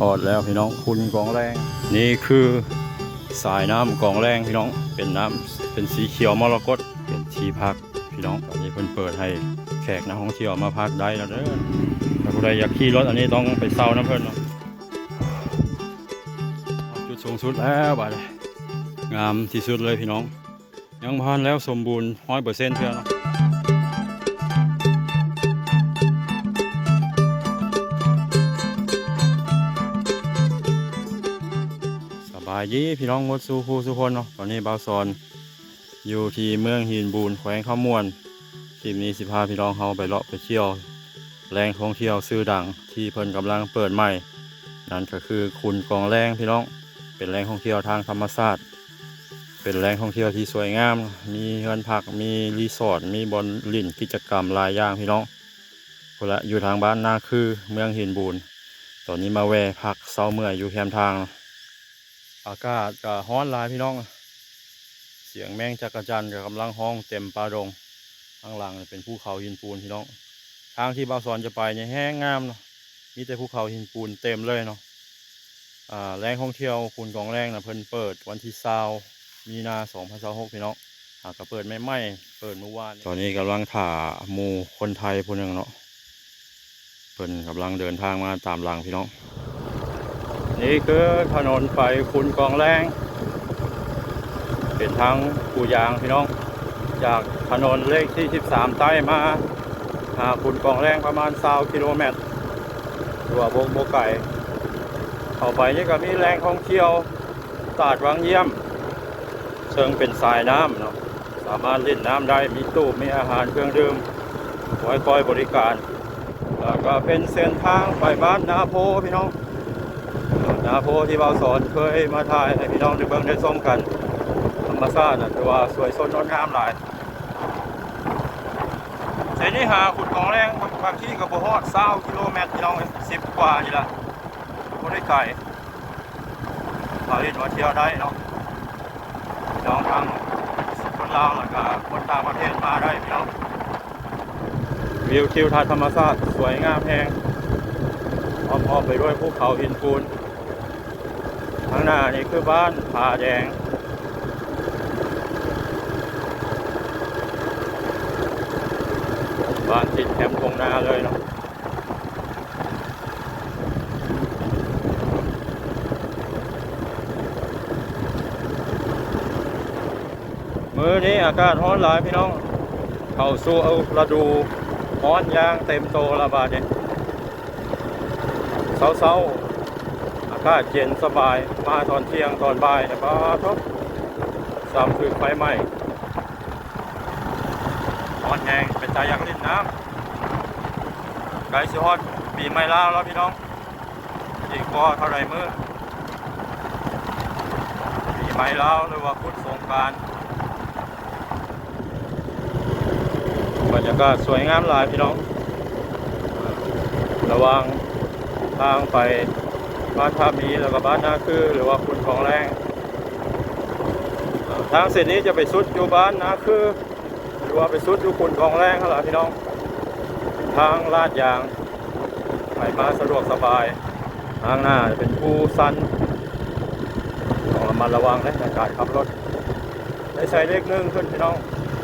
ຮອດແລ້ວພີ່ນ້ອງ ຂຸນກອງແລງ. ນີ້ຄືສາຍນ້ຳກອງແລງພີ່ນ້ອງ ເປັນນ້ຳ ເປັນສີຂຽວມໍລະກົດ ເປັນທີ່ພັກພີ່ນ້ອງ. ຕອນນີ້ເພິ່ນເປີດໃຫ້ແຂກນັກທ່ອງທ່ຽວມາພັກໄດ້ແລ້ວເດີ. ຖ້າຜູ້ໃດຢາກຂີ່ລົດອັນນີ້ຕ້ອງໄປເຊົ່ານຳເພິ່ນເນາະ. ຈຸດສູງສຸດແລ້ວບາດນີ້ ງາມທີ່ສຸດເລີຍພີ່ນ້ອງ. ຍັງບໍ່ທັນແລ້ວສົມບູນຮ້ອຍເປີເຊັນເທື່ອເນາະ. ສະບາຍດີພີ່ນ້ອງໝົດສູ່ຜູ້ສູ່ຄົນເນາະ. ຕອນນີ້ບ່າວສອນຢູ່ທີ່ເມືອງຫີນບູນ ແຂວງຄຳມ່ວນ. ຄລິບນີ້ຊິພາພີ່ນ້ອງເຮົາໄປເລາະໄປທ່ຽວແຫຼ່ງທ່ອງທ່ຽວຊື່ດັງທີ່ເພິ່ນກຳລັງເປີດໃໝ່ ນັ້ນກໍຄືຂຸນກອງແລງພີ່ນ້ອງ. ເປັນແຫຼ່ງທ່ອງທ່ຽວທາງທຳມະຊາດ ເປັນແຫຼ່ງທ່ອງທ່ຽວທີ່ສວຍງາມ ມີເຮືອນພັກ ມີຣີສອດ ມີບ່ອນຫຼິ້ນກິດຈະກຳຫຼາຍຢ່າງພີ່ນ້ອງ. ພຸ້ນລະ ຢູ່ທາງບ້ານນາຄື ເມືອງຫີນບູນ. ຕອນນີ້ມາແວ່ພັກເຊົາເມື່ອຍຢູ່ແຄມທາງ. ອາກາດກໍຮ້ອນຫຼາຍພີ່ນ້ອງ ສຽງແມງຈັກກະຈັນກໍກຳລັງຮ້ອງເຕັມປ່າດົງ. ທາງຫຼັງເປັນພູເຂົາຫີນປູນພີ່ນ້ອງ. ທາງທີ່ບ່າວສອນຈະໄປນີ້ແຮງງາມເນາະ ມີແຕ່ພູເຂົາຫີນປູນເຕັມເລີຍເນາະ. ອ່າ ແຫຼ່ງທ່ອງທ່ຽວຂຸນກອງແລງນະ ເພິ່ນເປີດວັນທີຊາວ ມີນາ ສອງພັນຊາວຫົກ ພີ່ນ້ອງ. ຫາກະເປີດໃໝ່ໆ ເປີດມື້ວານ. ຕອນນີ້ກຳລັງຖ້າໝູ່ຄົນໄທຜູ້ໜຶ່ງເນາະ ເພິ່ນກຳລັງເດີນທາງມາຕາມຫຼັງພີ່ນ້ອງ. ນີ້ຄືຖະໜົນໄປຂຸນກອງແລງ ເປັນທາງປູຢາງພີ່ນ້ອງ. ຈາກຖະໜົນເລກທີສິບສາມໃຕ້ມາຫາຂຸນກອງແລງປະມານຊາວກິໂລແມັດ ຖືວ່າບໍ່ ບໍ່ໄກ. ເຂົ້າໄປນີ້ກໍມີແຫຼ່ງທ່ອງທ່ຽວ ຕາດວັງຢ້ຽມ ເຊິ່ງເປັນສາຍນ້ຳເນາະ ສາມາດຫຼິ້ນນ້ຳໄດ້ ມີຕູບ ມີອາຫານເຄື່ອງດື່ມ ໄວ້ຄອຍບໍລິການ. ແລ້ວກໍເປັນເສັ້ນທາງໄປບ້ານນາໂພພີ່ນ້ອງ. ນາໂພທີ່ບ່າວສອນເຄີຍມາຖ່າຍໃຫ້ພີ່ນ້ອງໄດ້ເບິ່ງໄດ້ຊົມກັນ. ທຳມະຊາດນະ ຖືວ່າສວຍສົດງົດງາມຫຼາຍ. ເສັ້ນນີ້ຫາຂຸນກອງແລງ ບາງ ບາງທີກໍບໍ່ຮອດຊາວກິໂລແມັດພີ່ນ້ອງເອີຍ ສິບກວ່ານີ້ລະ ບໍ່ໄດ້ໄກ. ມາຫຼິ້ນມາທ່ຽວໄດ້ເນາະ ພີ່ນ້ອງທັງຄົນລາວ ແລ້ວກະຄົນຕ່າງປະເທດມາໄດ້ພີ່ນ້ອງ. ວິວທິວທັດທຳມະຊາດສວຍງາມແຮງ ອ້ອມໆໄປດ້ວຍພູເຂົາຫີນປູນ. ທາງໜ້ານີ້ຄືບ້ານຜາແດງ ບ້ານຕິດແຄມທົ່ງນາເລີຍເນາະ. ມື້ນີ້ອາກາດຮ້ອນຫຼາຍພີ່ນ້ອງ ເຂົ້າສູ່ລະດູຮ້ອນຢ່າງເຕັມໂຕລະບາດນີ້. ເຊົ້າໆ ອາກາດເຢັນສະບາຍ ມາຕອນທ່ຽງຕອນບ່າຍນີ້ ປາໂທ້ ສ່ຳຖືກໄຟໄໝ້. ຮ້ອນແຮງ ເປັນຕາຢາກຫຼິ້ນນ້ຳ. ໃກ້ຊິຮອດປີໃໝ່ລາວແລ້ວພີ່ນ້ອງ ອີກບໍ່ເທົ່າໃດມື້ ປີໃໝ່ລາວ ຫຼືວ່າບຸນສົງການ. ບັນຍາກາດສວຍງາມຫຼາຍພີ່ນ້ອງ ລະຫວ່າງທາງໄປບ້ານທ່າມີ ແລ້ວກໍບ້ານນາຄື ຫຼືວ່າຂຸນກອງແລງ. ທາງເສັ້ນນີ້ຈະໄປສຸດຢູ່ບ້ານນາຄື ຫຼືວ່າໄປສຸດຢູ່ຂຸນກອງແລງຫັ້ນລະພີ່ນ້ອງ. ເປັນທາງລາດຢາງ ໄປມາສະດວກສະບາຍ. ທາງໜ້າເປັນພູຊັນ ຕ້ອງລະມັດລະວັງເດ້ໃນການຂັບລົດ. ໄດ້ໃສ່ເລກໜຶ່ງຂຶ້ນພີ່ນ້ອງ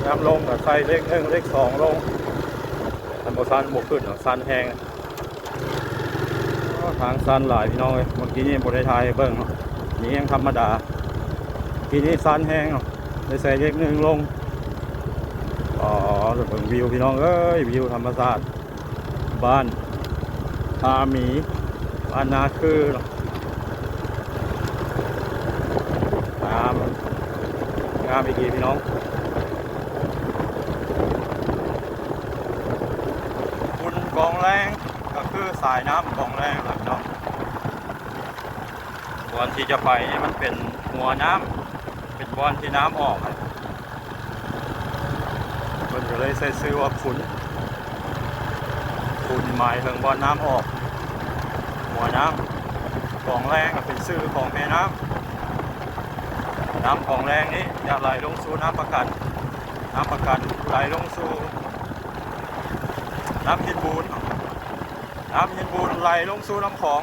ຍາມລົງກໍໃສ່ເລກໜຶ່ງ ເລກສອງລົງ. ຄັນບໍ່ຊັນບໍ່ຂຶ້ນ ຊັນແຮງ. ໂອ້ ທາງຊັນຫຼາຍພີ່ນ້ອງເອີຍ ເມື່ອກີ້ນີ້ບໍ່ໄດ້ຖ່າຍໃຫ້ເບິ່ງເນາະ ນີ້ຍັງທຳມະດາ. ທີນີ້ຊັນແຮງເນາະ ໄດ້ໃສ່ເລກໜຶ່ງລົງ. ອໍ ເບິ່ງວິວພີ່ນ້ອງເອີຍ ວິວທຳມະຊາດ ບ້ານທ່າມີ ບ້ານນາຄືເນາະ. ງາມ ງາມອີ່ຫຼີພີ່ນ້ອງ. ຂຸນກອງແລງ ກໍຄືສາຍນ້ຳກອງແລງແຫຼະເນາະ. ບ່ອນທີ່ຈະໄປນີ້ມັນເປັນຫົວນ້ຳ ເປັນບ່ອນທີ່ນ້ຳອອກ ເພິ່ນກໍເລີຍໃສ່ຊື່ວ່າຂຸນ. ຂຸນໝາຍເຖິງບ່ອນນ້ຳອອກ ຫົວນ້ຳ. ກອງແລງກໍເປັນຊື່ຂອງແມ່ນ້ຳ. ນ້ຳກອງແລງນີ້ຈະໄຫຼລົງສູ່ນ້ຳປະກັນ, ນ້ຳປະກັນໄຫຼລົງສູ່ນ້ຳຫີນບູນ, ນ້ຳຫີນບູນໄຫຼລົງສູ່ນ້ຳຂອງ.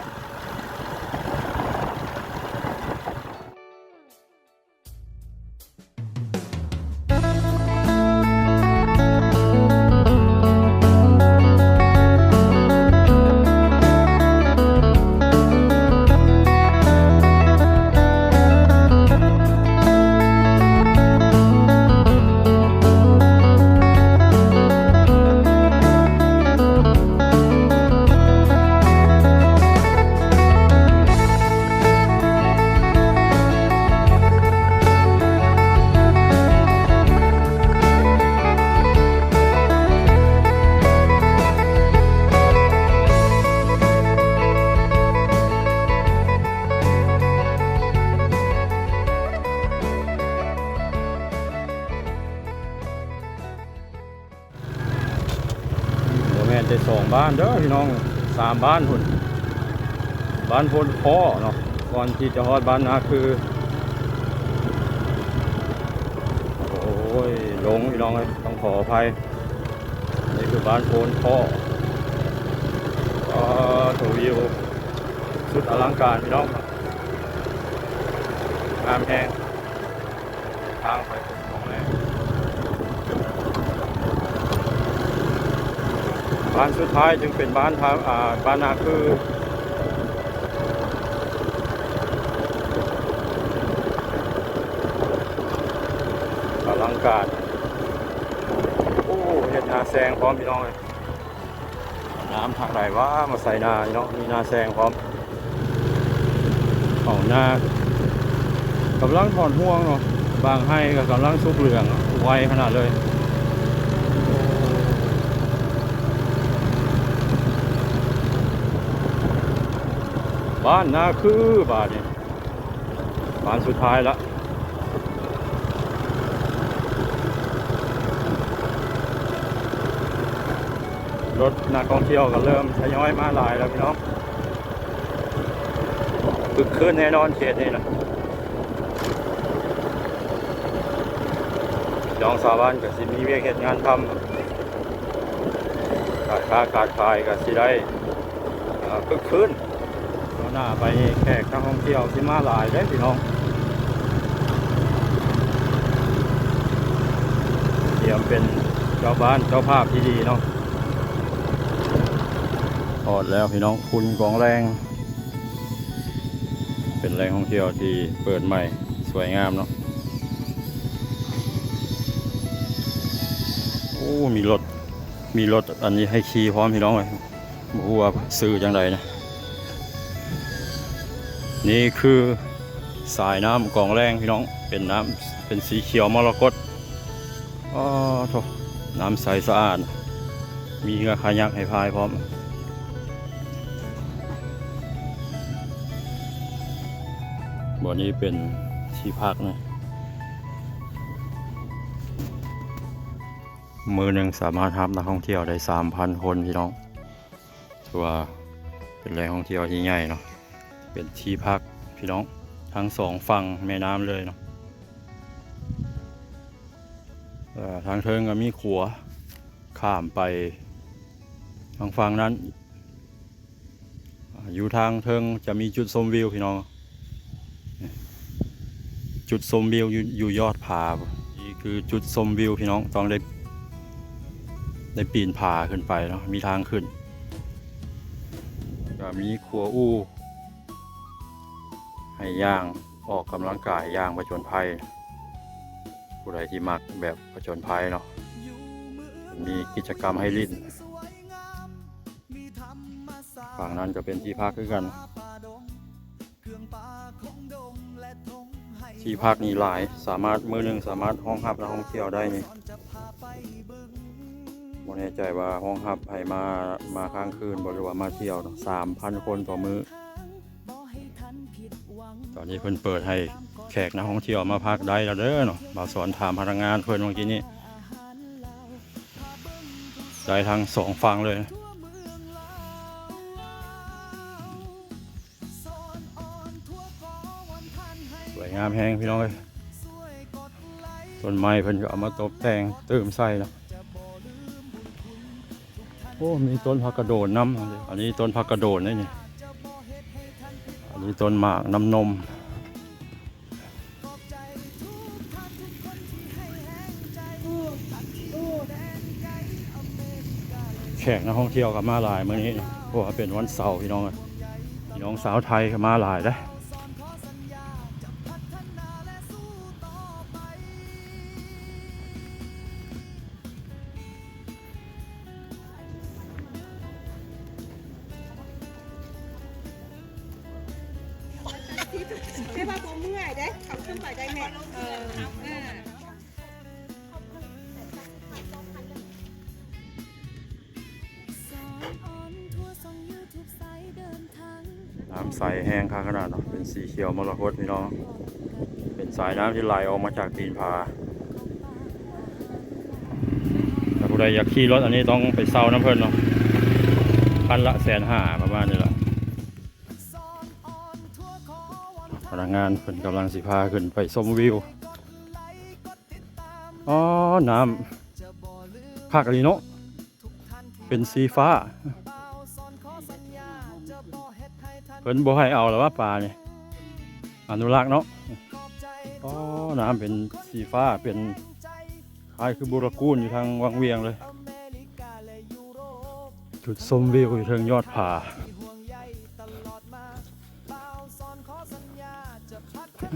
ບ້ານເດີພີ່ນ້ອງ ສາມບ້ານພຸ້ນ ບ້ານໂພນຄໍ້ເນາະ ກ່ອນທີ່ຈະຮອດບ້ານນາຄື. ໂອ້ຍ ຫຼົງພີ່ນ້ອງເອີຍ ຕ້ອງຂໍອະໄພ. ນີ້ຄືບ້ານໂພນຄໍ້ ອໍ ໂຖ ວິວສຸດອະລັງການພີ່ນ້ອງ ງາມແຮງ. ທາງໄປ ບ້ານສຸດທ້າຍຈຶ່ງເປັນບ້ານທາງ ອ່າ ບ້ານນາຄື ອະລັງການ. ໂອ້ ເຮັດນາແຊງພ້ອມພີ່ນ້ອງເອີຍ. ນ້ຳທາງໃດວະມາໃສ່ນານີ້ເນາະ ມີນາແຊງພ້ອມ. ເຂົ້ານາກຳລັງຖອນຮວງເນາະ ບາງໄຮ່ກໍກຳລັງສຸກເຫຼືອງ ໄວຂະໜາດເລີຍ. ບ້ານນາຄື ບາດນີ້ ບ້ານສຸດທ້າຍລະ. ລົດນັກທ່ອງທ່ຽວກໍເລີ່ມທະຍອຍມາຫຼາຍແລ້ວພີ່ນ້ອງ ຄຶກຄື້ນແນ່ນອນເຂດນີ້ນະ. ພີ່ນ້ອງຊາວບ້ານກໍຊິມີວຽກເຮັດງານທຳ ການຄ້າການຂາຍກໍຊິໄດ້ ເອີ ຄຶກຄື້ນ. ເອົາໜ້າໄປແຂກນັກທ່ອງທ່ຽວຊິມາຫຼາຍເດ້ພີ່ນ້ອງ ຕຽມເປັນເຈົ້າບ້ານເຈົ້າພາບທີ່ດີເນາະ. ຮອດແລ້ວພີ່ນ້ອງ ຂຸນກອງແລງ ເປັນແຫຼ່ງທ່ອງທ່ຽວທີ່ເປີດໃໝ່ ສວຍງາມເນາະ. ໂອ້ ມີລົດ ມີລົດອັນນີ້ໃຫ້ຂີ່ພ້ອມພີ່ນ້ອງເອີຍ ບໍ່ຮູ້ວ່າຊື່ຈັ່ງໃດນະ. ນີ້ຄືສາຍນ້ຳກອງແລງພີ່ນ້ອງ ເປັນນ້ຳ ເປັນສີຂຽວມໍລະກົດ. ອໍ ໂທ້ ນ້ຳໃສສະອາດ ມີເຮືອຄາຍັກໃຫ້ພາຍພ້ອມ. ບ່ອນນີ້ເປັນທີ່ພັກນະ. ມື້ໜຶ່ງສາມາດຮັບນັກທ່ອງທ່ຽວໄດ້ສາມພັນຄົນພີ່ນ້ອງ ຖືວ່າເປັນແຫຼ່ງທ່ອງທ່ຽວທີ່ໃຫຍ່ເນາະ ເປັນທີ່ພັກພີ່ນ້ອງ ທັງສອງຝັ່ງແມ່ນ້ຳເລີຍເນາະ. ເອີ ທາງເທິງກໍມີຂົວຂ້າມໄປທາງຝັ່ງນັ້ນ. ຢູ່ທາງເທິງຈະມີຈຸດຊົມວິວພີ່ນ້ອງ ຈຸດຊົມວິວຢູ່ ຢູ່ຍອດຜາ. ນີ້ຄືຈຸດຊົມວິວພີ່ນ້ອງ ຕ້ອງໄດ້ ໄດ້ປີນຜາຂຶ້ນໄປເນາະ ມີທາງຂຶ້ນ. ກໍມີຂົວອູ່ໃຫ້ຍ່າງອອກກຳລັງກາຍ ຍ່າງຜະຈົນໄພ. ຜູ້ໃດທີ່ມັກແບບຜະຈົນໄພເນາະ ມີກິດຈະກຳໃຫ້ຫຼິ້ນ. ຝັ່ງນັ້ນກໍເປັນທີ່ພັກຄືກັນ. ທີ່ພັກນີ້ຫຼາຍ ສາມາດ ມື້ໜຶ່ງສາມາດຮອງຮັບນັກທ່ອງທ່ຽວໄດ້ນີ້ ບໍ່ແນ່ໃຈວ່າຮອງຮັບໃຫ້ມາ ມາຄ້າງຄືນບໍ່ ຫຼືວ່າມາທ່ຽວເນາະ ສາມພັນຄົນຕໍ່ມື້. ຕອນນີ້ເພິ່ນເປີດໃຫ້ແຂກນັກທ່ອງທ່ຽວມາພັກໄດ້ແລ້ວເດີເນາະ. ບ່າວສອນຖາມພະນັກງານເພິ່ນເມື່ອກີ້ນີ້ ໄດ້ທັງສອງຝັ່ງເລີຍ. ສວຍງາມແຮງພີ່ນ້ອງເອີຍ ຕົ້ນໄມ້ເພິ່ນກໍເອົາມາຕົບແຕ່ງຕື່ມໃສ່ເນາະ. ໂອ້ ມີຕົ້ນຜັກກະໂດນນຳ. ອັນນີ້ຕົ້ນຜັກກະໂດນເດ້ນີ້ ອັນນີ້ຕົ້ນໝາກນ້ຳນົມ. ແຂກນັກທ່ອງທ່ຽວກໍມາຫຼາຍມື້ນີ້ເນາະ ເພາະວ່າເປັນວັນເສົາພີ່ນ້ອງເອີຍ. ພີ່ນ້ອງຊາວໄທກໍມາຫຼາຍເດ້. ແຕ່ວ່າບໍ່ເມື່ອຍເດ້ ເຂົາຂຶ້ນໄປໄດ້ແມ່. ເອີ ເອີ. ນ້ຳໃສແຮງຄັກຂະໜາດເນາະ ເປັນສີຂຽວມໍລະກົດພີ່ນ້ອງ. ເປັນສາຍນ້ຳທີ່ໄຫຼອອກມາຈາກຕີນຜາ. ຖ້າຜູ້ໃດຢາກຂີ່ລົດອັນນີ້ຕ້ອງໄປເຊົ່ານຳເພິ່ນເນາະ. ຄັນລະແສນຫ້າ ປະມານນີ້ລະ. ພະນັກງານເພິ່ນກຳລັງຊິພາຂຶ້ນໄປຊົມວິວ. ອໍ ນ້ຳຄັກອີ່ຫຼີເນາະ ເປັນສີຟ້າ. ເພິ່ນບໍ່ໃຫ້ເອົາລະວ່າປານີ້ ອະນຸລັກເນາະ. ອໍ ນ້ຳເປັນສີຟ້າ ເປັນຄ້າຍຄືບູລະກູນຢູ່ທາງວັງວຽງເລີຍ. ຈຸດຊົມວິວຢູ່ເທິງຍອດຜາ.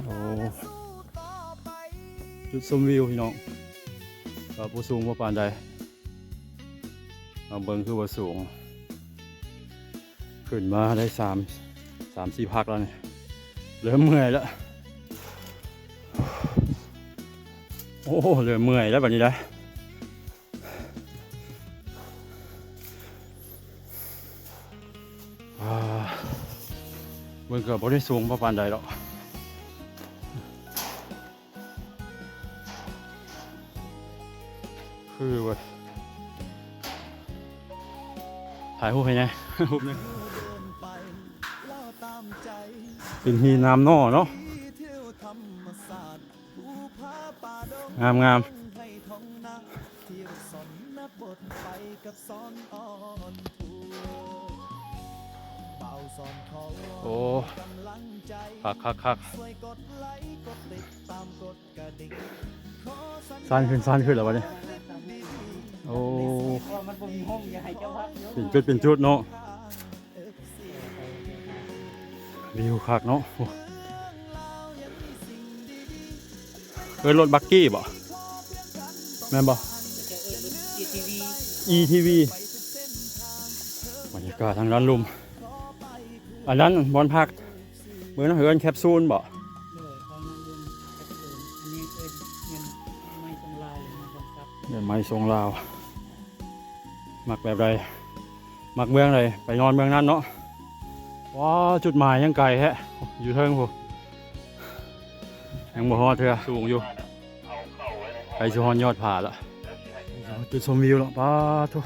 ໂອ້ ຈຸດຊົມວິວພີ່ນ້ອງ ກໍບໍ່ສູງບໍ່ປານໃດ. ເຮົາເບິ່ງຄືວ່າສູງ ຂຶ້ນມາໄດ້ສາມ ສາມສີ່ພັກແລ້ວນີ້ ເລີ່ມເມື່ອຍແລ້ວ. ໂອ້ ເລີ່ມເມື່ອຍແລ້ວບັດນີ້ໄດ໋. ອ່າ ເບິ່ງກໍບໍ່ໄດ້ສູງພໍປານໃດດອກ. ຄືວ່າ ຖ່າຍຮູບໃຫ້ແດ່ ຮູບໜຶ່ງ. ເປັນຫີນນ້ຳໜໍ່ເນາະ. ງາມໆ. ໂອ້ ຄັກໆໆ. ຊັນຂຶ້ນ ຊັນຂຶ້ນແລ້ວບັດນີ້. ໂອ້ ເປັນຈຸດເປັນຈຸດເນາະ. ວິວຄັກເນາະ. ໂອ້ ເອີ້ນລົດບັກກີ້ບໍ? ແມ່ນບໍ່? ອີທີວີ ອີທີວີ. ບັນຍາກາດທາງດ້ານລຸ່ມ. ອັນນັ້ນບ່ອນພັກ ເອີ້ນ ເອີ້ນແຄບຊູນບໍ? ໂດຍ ເຂົາເອີ້ນແຄບຊູນ. ອັນນີ້ເອີ້ນ ເອີ້ນໄມ້ຊົງລາວ ເອີ້ນໄມ້ຊົງລາວ. ມັກແບບໃດ? ມັກເມືອງໃດ ໄປນອນເມືອງນັ້ນເນາະ. ວ້າ ຈຸດໝາຍຍັງໄກແທ້ ຢູ່ເທິງພຸ້ນ. ຍັງບໍ່ຮອດເທື່ອ ສູງຢູ່. ໃກ້ຊິຮອດຍອດຜາລະ ຈຸດຊົມວິວລະ. ປາໂທ້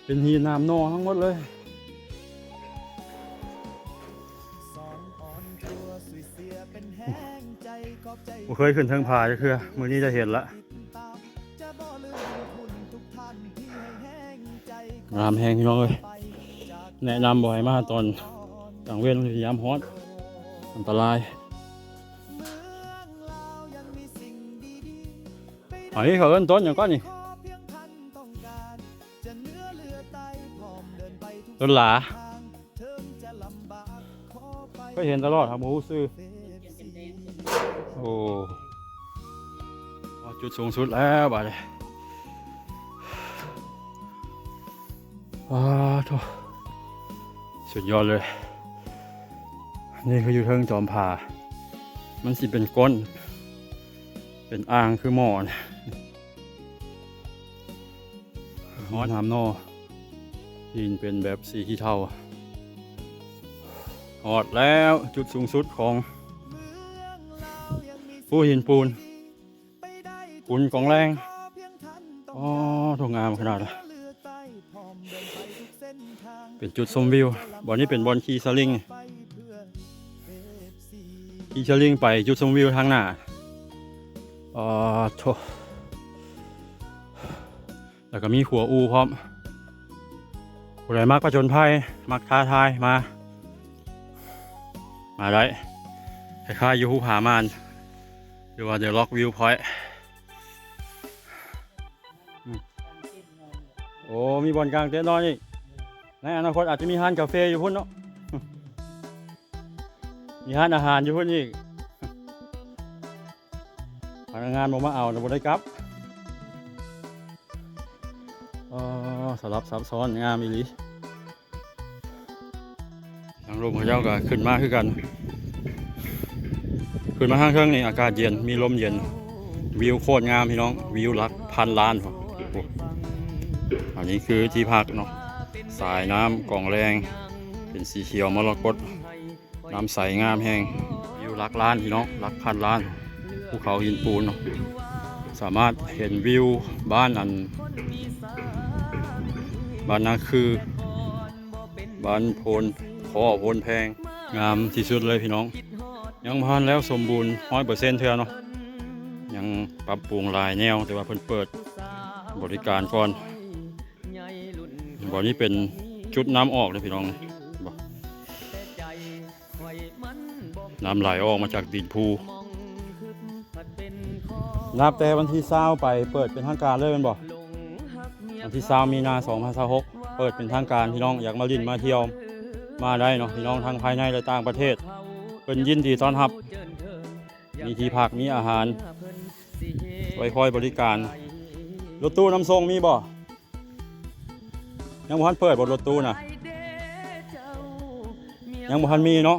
ເປັນຫີນນ້ຳໜໍ່ທັງໝົດເລີຍ. ບໍ່ເຄີຍຂຶ້ນເທິງຜາຈັກເທື່ອ ມື້ນີ້ໄດ້ເຫັນລະ. ງາມແຮງພີ່ນ້ອງເອີຍ. ແນະນຳບໍ່ໃຫ້ມາຕອນກາງເວັນ ຍາມຮ້ອນ ອັນຕະລາຍ. ອັນນີ້ເຂົາເອີ້ນຕົ້ນຫຍັງກ່ອນນີ້? ຕົ້ນຫຼາ. ເຄີຍເຫັນຕະຫຼອດ ຫາກບໍ່ຮູ້ຊື່. ໂອ້ ຮອດຈຸດສູງສຸດແລ້ວບາດນີ້. ປາໂທ້ ສຸດຍອດເລີຍ. ນີ້ຄືຢູ່ເທິງຈອມຜາ ມັນຊິເປັນກົ້ນ ເປັນອ່າງຄືໝໍ້ນະ. ຮອດນ້ຳໜໍ່ ຫີນເປັນແບບສີຂີ້ເທົາ. ຮອດແລ້ວຈຸດສູງສຸດຂອງພູຫີນປູນ ຂຸນກອງແລງ. ອໍ ໂທ້ ງາມຂະໜາດ. ເປັນຈຸດຊົມວິວ. ບ່ອນນີ້ເປັນບ່ອນຂີ່ສະລິງ. ຂີ່ສະລິງໄປຈຸດຊົມວິວທາງໜ້າ. ປາໂທ້ ແລ້ວກໍມີຂົວອູ້ພ້ອມ. ຜູ້ໃດມັກຜະຈົນໄພ ມັກທ້າທາຍ ມາ ມາໄດ້. ຄ້າຍໆຢູ່ພູຜາມ່ານ ຫຼືວ່າ The Rock View Point. ອືມ ໂອ້ ມີບ່ອນກາງເຕັນນອນອີກ. ໃນອະນາຄົດອາດຈະມີຮ້ານກາເຟຢູ່ພຸ້ນເນາະ. ມີຮ້ານອາຫານຢູ່ພຸ້ນອີກ. ພະນັກງານບໍ່ມາເອົານະ ບໍ່ໄດ້ກັບ. ອໍ ສະຫຼັບຊັບຊ້ອນ ງາມອີ່ຫຼີ. ທາງລົມເຂົາເຈົ້າກໍຂຶ້ນມາຄືກັນ. ຂຶ້ນມາທາງເທິງນີ້ອາກາດເຢັນ ມີລົມເຢັນ. ວິວໂຄດງາມພີ່ນ້ອງ ວິວຫຼັກພັນລ້ານ. ໂອ້ ອັນນີ້ຄືທີ່ພັກເນາະ. ສາຍນ້ຳກອງແລງ ເປັນສີຂຽວມໍລະກົດ. ນ້ຳໃສງາມແຮງ ວິວຫຼັກລ້ານພີ່ນ້ອງ ຫຼັກພັນລ້ານ. ພູເຂົາຫີນປູນເນາະ ສາມາດເຫັນວິວບ້ານອັນ ບ້ານນາຄື ບ້ານໂພນ ຂໍໂພນແພງ ງາມທີ່ສຸດເລີຍພີ່ນ້ອງ. ຍັງບໍ່ທັນແລ້ວສົມບູນຮ້ອຍເປີເຊັນເທື່ອເນາະ ຍັງປັບປຸງຫຼາຍແນວ ແຕ່ວ່າເພິ່ນເປີດບໍລິການກ່ອນ. ບ່ອນນີ້ເປັນຈຸດນ້ຳອອກເດ້ພີ່ນ້ອງ ເຫັນບໍ່? ນ້ຳໄຫຼອອກມາຈາກຕີນພູ. ນັບແຕ່ວັນທີຊາວໄປເປີດເປັນທາງການເລີຍແມ່ນບໍ່? ວັນທີຊາວມີນາ ສອງພັນຊາວຫົກ ເປີດເປັນທາງການ. ພີ່ນ້ອງຢາກມາຫຼິ້ນມາທ່ຽວມາໄດ້ເນາະ ພີ່ນ້ອງທັງພາຍໃນ ແລະ ຕ່າງປະເທດ ເພິ່ນຍິນດີຕ້ອນຮັບ ມີທີ່ພັກ ມີອາຫານ ໄວ້ຄອຍບໍລິການ. ລົດຕູ້ນຳສົ່ງມີບໍ່? ຍັງບໍ່ທັນເປີດບໍ່ ລົດຕູ້ນະ? ຍັງບໍ່ທັນມີເນາະ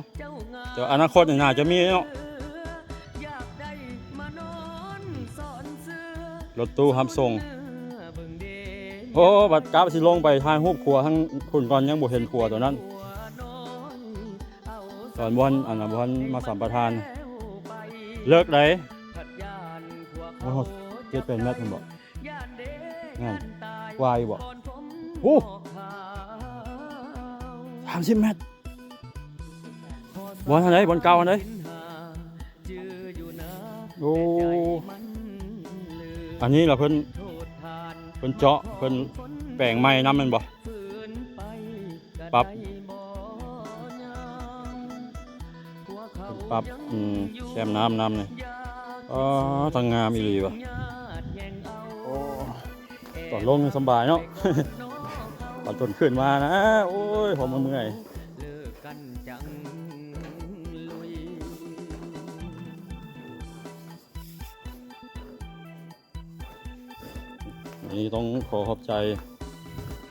ແຕ່ອະນາຄົດນີ້ໜ້າຈະມີເນາະ. ລົດຕູ້ຮັບສົ່ງ. ໂອ້ ບັດກັບຊິລົງໄປຖ່າຍຮູບຂົວທາງພຸ້ນກ່ອນ ຍັງບໍ່ເຫັນຂົວຕົວນັ້ນ ຕອນບໍ່ທັນ ອັນນັ້ນ ບໍ່ທັນມາສຳປະທານ. ເລິກໃດ໋ ໂອ້ ເຈັດແປດແມັດພຸ້ນບໍ? ນັ້ນ ກວ່າຢູ່ບໍ? ໂອ້ ສາມສິບແມັດ. ບ່ອນອັນໃດ? ບ່ອນເກົ່າອັນໃດ? ໂອ້ ອັນນີ້ລະເພິ່ນ ເພິ່ນເຈາະ ເພິ່ນແປງໃໝ່ນຳແມ່ນບໍ່? ປັບ ປັບ ອືມ ແຄມນ້ຳນຳນີ້. ອໍ ທັງງາມອີ່ຫຼີວະ. ໂອ້ ຕອນລົງຍັງສຳບາຍເນາະ ຕອນຕົ້ນຂຶ້ນມານະ ໂອ້ຍ ພໍມາເມື່ອຍ. ອັນນີ້ຕ້ອງຂໍຂອບໃຈ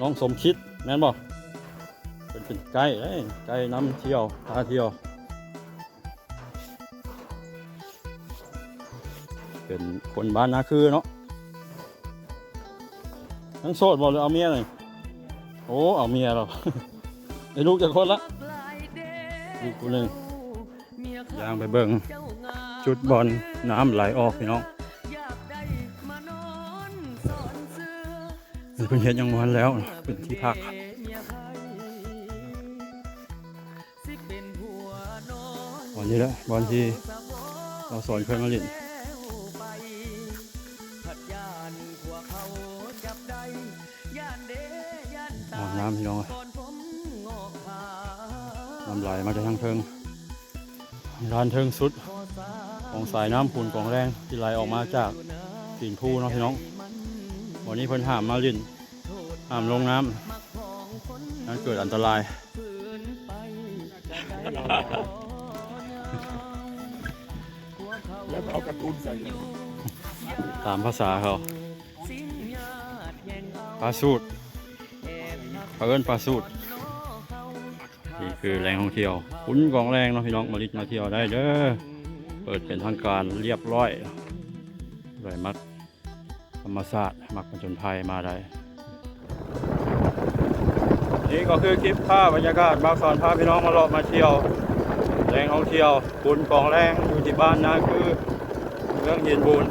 ນ້ອງສົມຄິດແມ່ນບໍ່? ເພິ່ນເປັນໄກເດ້ ໄກນຳທ່ຽວ ພາທ່ຽວ ເປັນຄົນບ້ານນາຄືເນາະ. ຍັງໂສດບໍ່ ຫຼືເອົາເມຍນີ້? ໂອ້ ເອົາເມຍແລ້ວ. ໄດ້ລູກຈັກຄົນລະ? ລູກຜູ້ໜຶ່ງ. ຍ່າງໄປເບິ່ງຈຸດບ່ອນນ້ຳໄຫຼອອກພີ່ນ້ອງ. ນີ້ເພິ່ນເຮັດຍັງບໍ່ທັນແລ້ວ ເປັນທີ່ພັກ. ບ່ອນນີ້ແຫຼະ ບ່ອນທີ່ລາວສອນເຄີຍມາຫຼິ້ນ. ອາບນ້ຳພີ່ນ້ອງເອີຍ ນ້ຳໄຫຼມາແຕ່ທາງເທິງ ດ້ານເທິງສຸດຂອງສາຍນ້ຳພູນກອງແລງ ທີ່ໄຫຼອອກມາຈາກຕີນພູເນາະພີ່ນ້ອງ. ວັນນີ້ເພິ່ນຫ້າມມາຫຼິ້ນ ຫ້າມລົງນ້ຳ ມັນເກີດອັນຕະລາຍ. ແລ້ວກໍເອົາກາຕູນໃສ່ ຕາມພາສາເຂົາ ປາສູດ ເຂົາເອີ້ນປາສູດ. ນີ້ຄືແຫຼ່ງທ່ອງທ່ຽວ ຂຸນກອງແລງເນາະພີ່ນ້ອງ ມາຫຼິ້ນມາທ່ຽວໄດ້ເດີ. ເປີດເປັນທາງການລຽບຮ້ອຍ ຜູ້ໃດມັກ ທຳມະຊາດ ມັກຜະຈົນໄພມາໄດ້. ນີ້ກໍຄືຄລິບພາບບັນຍາກາດ ບ່າວສອນພາພີ່ນ້ອງມາເລາະມາທ່ຽວ ແຫຼ່ງທ່ອງທ່ຽວຂຸນກອງແລງ ຢູ່ທີ່ບ້ານນາຄື ເມືອງຫີນບູນ.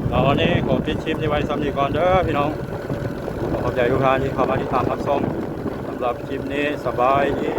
ແລ້ວວັນນີ້ຂໍປິດຄລິບນີ້ໄວ້ສ່ຳນີ້ກ່ອນເດີພີ່ນ້ອງ. ຂໍຂອບໃຈທຸກທ່ານທີ່ເຂົ້າມາຕິດຕາມຮັບຊົມ. ສຳລັບຄລິບນີ້ ສະບາຍດີ.